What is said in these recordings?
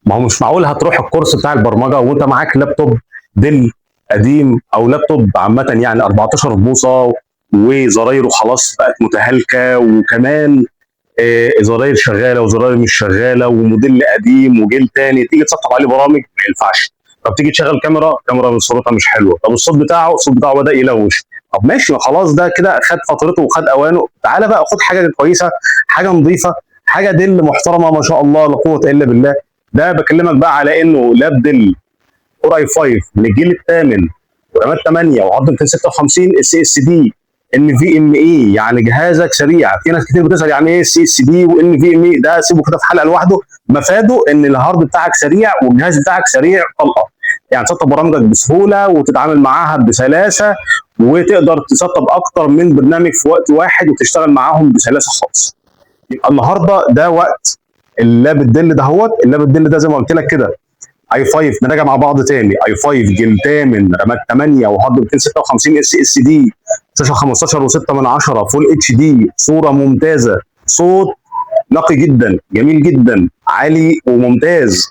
ما هو مش معقول هتروح الكورس بتاع البرمجة وانت معاك لابتوب Dell قديم، او لابتوب عامة يعني 14 بوصه وزرايره خلاص بقت متهالكه، وكمان زراير شغالة وزراير مش شغالة، وموديل قديم وجيل تاني، تيجي تسطب عليه برامج ما ينفعش. طب تيجي تشغل كاميرا، كاميرا من صورتها مش حلوة. طب الصوت بتاعه، الصوت بتاعه بدا يلوش. طب ماشي، ما خلاص ده كده خد فترته وخد اوانه، تعالى بقى خد حاجة كويسة، حاجة نظيفة، حاجة Dell محترمه ما شاء الله لا قوة الا بالله. ده بكلمك بقى على انه لاب Dell Core i5 من الجيل الثامن، ورامات 8، وهارد 256 اس اس دي ان في ام اي، يعني جهازك سريع. في ناس كتير بتسال يعني ايه اس اس دي وان في ام اي، ده سيبه كده في حلقة لوحده. مفاده ان الهارد بتاعك سريع والجهاز بتاعك سريع طلقه، يعني تسطب برامجك بسهولة وتتعامل معاها بسلاسة، وتقدر تسطب اكتر من برنامج في وقت واحد وتشتغل معاهم بسلاسة خالص. يبقى النهارده ده وقت اللاب ال Dell دهوت. اللاب ال Dell ده زي ما قلت لك كده i5، نراجع مع بعض تاني، i5 جيل 8، رامات 8، وهارد 256 SSD، شاشة 15 و6 من 10 full HD، صوره ممتازه، صوت نقي جدا، جميل جدا، عالي وممتاز.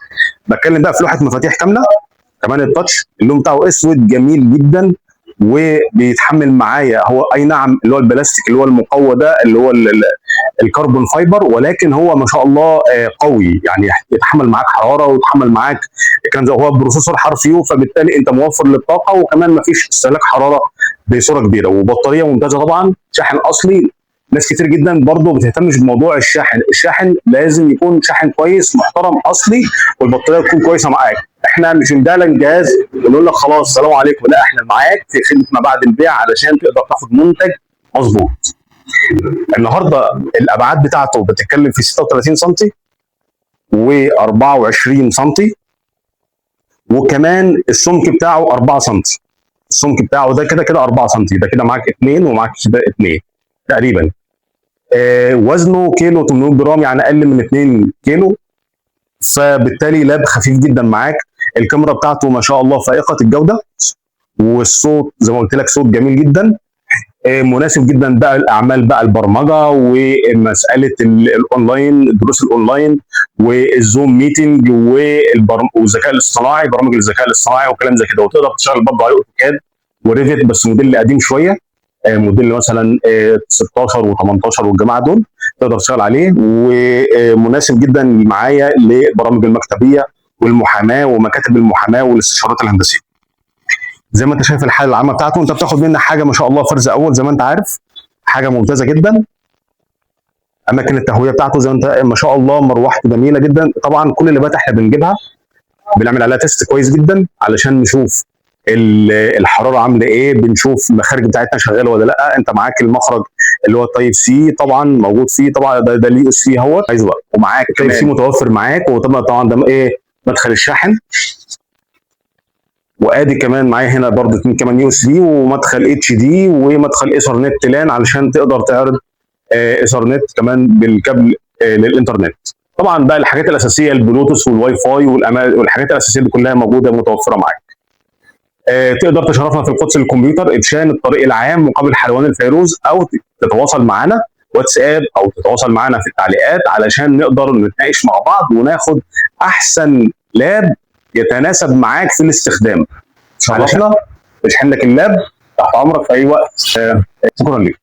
بتكلم بقى في لوحة مفاتيح كاملة كمان، ال touch اللون بتاعه اسود جميل جدا، وبيتحمل معايا هو اي نعم اللي هو البلاستيك اللي هو المقوى ده اللي هو ال carbon fiber، ولكن هو ما شاء الله قوي، يعني يتحمل معاك حرارة ويتحمل معاك الكلام ده. هو processor حرف U، فبالتالي انت موفر للطاقه، وكمان ما فيش استهلاك حرارة بصورة كبيره، وبطاريه ممتازة طبعا، شاحن اصلي. ناس كتير جدا برضه بتهتمش بموضوع الشاحن، الشاحن لازم يكون شاحن كويس محترم اصلي، والبطاريه تكون كويسة معاك. احنا مش نديلك الجهاز ونقول لك خلاص سلام عليكم، لا، احنا معاك في خدمة ما بعد البيع علشان تقدر تاخد منتج مظبوط. النهارده الابعاد بتاعته بتتكلم في 36 سم و24 سم، وكمان السمك بتاعه 4 سم. السمك بتاعه ده كده كده 4 سم، ده كده معاك 2 ومعاك كده 2 تقريبا. وزنه كيلو 800 جرام، يعني اقل من 2 كيلو، فبالتالي لاب خفيف جدا معاك. الكاميرا بتاعته ما شاء الله فائقة الجودة، والصوت زي ما قلت لك صوت جميل جدا، مناسب جدا بقى الاعمال بقى البرمجة ومسالة الاونلاين، الدروس ال online وال Zoom meeting والذكاء الاصطناعي، برامج الذكاء الاصطناعي وكلام زي كده. وتقدر تشتغل برضه عليه AutoCAD و Revit، بس موديل قديم شويه، موديل مثلا 16 و18 والجماعة دول تقدر تشتغل عليه، ومناسب جدا معايا للبرامج المكتبيه والمحاماه ومكاتب المحاماة والاستشارات الهندسية. زي ما انت شايف الحالة العامة بتاعته، انت بتاخد منها حاجة ما شاء الله فرز اول، زي ما انت عارف حاجة ممتازة جدا. اماكن التهويه بتاعته زي ما انت ما شاء الله مروحته جميلة جدا. طبعا كل اللابات احنا بنجيبها بنعمل عليها test كويس جدا علشان نشوف الحرارة عامله ايه، بنشوف المخارج بتاعتنا شغالة ولا لا. انت معاك المخرج اللي هو ال Type C طبعا موجود فيه، طبعا ده ال USB اهوت عايزه بقى، ومعاك Type C متوفر معاك، وطبعا ده ايه مدخل الشاحن، وادي كمان معايا هنا برضه اتنين كمان USB، ومدخل HD، ومدخل Ethernet LAN علشان تقدر تعرض ايثرنت كمان بالكابل للانترنت. طبعا بقى الحاجات الاساسية البلوتوث والواي فاي والحاجات الاساسية دي كلها موجودة متوفرة معاك. تقدر تشرفنا في القدس للكمبيوتر، ابشان الطريق العام مقابل حلوان الفيروز، او تتواصل معانا واتساب او تتواصل معانا في التعليقات علشان نقدر نتناقش مع بعض وناخد احسن لاب يتناسب معاك في الاستخدام. شرفنا، نشحن لك اللاب، تحت امرك في اي وقت. شكرا لك.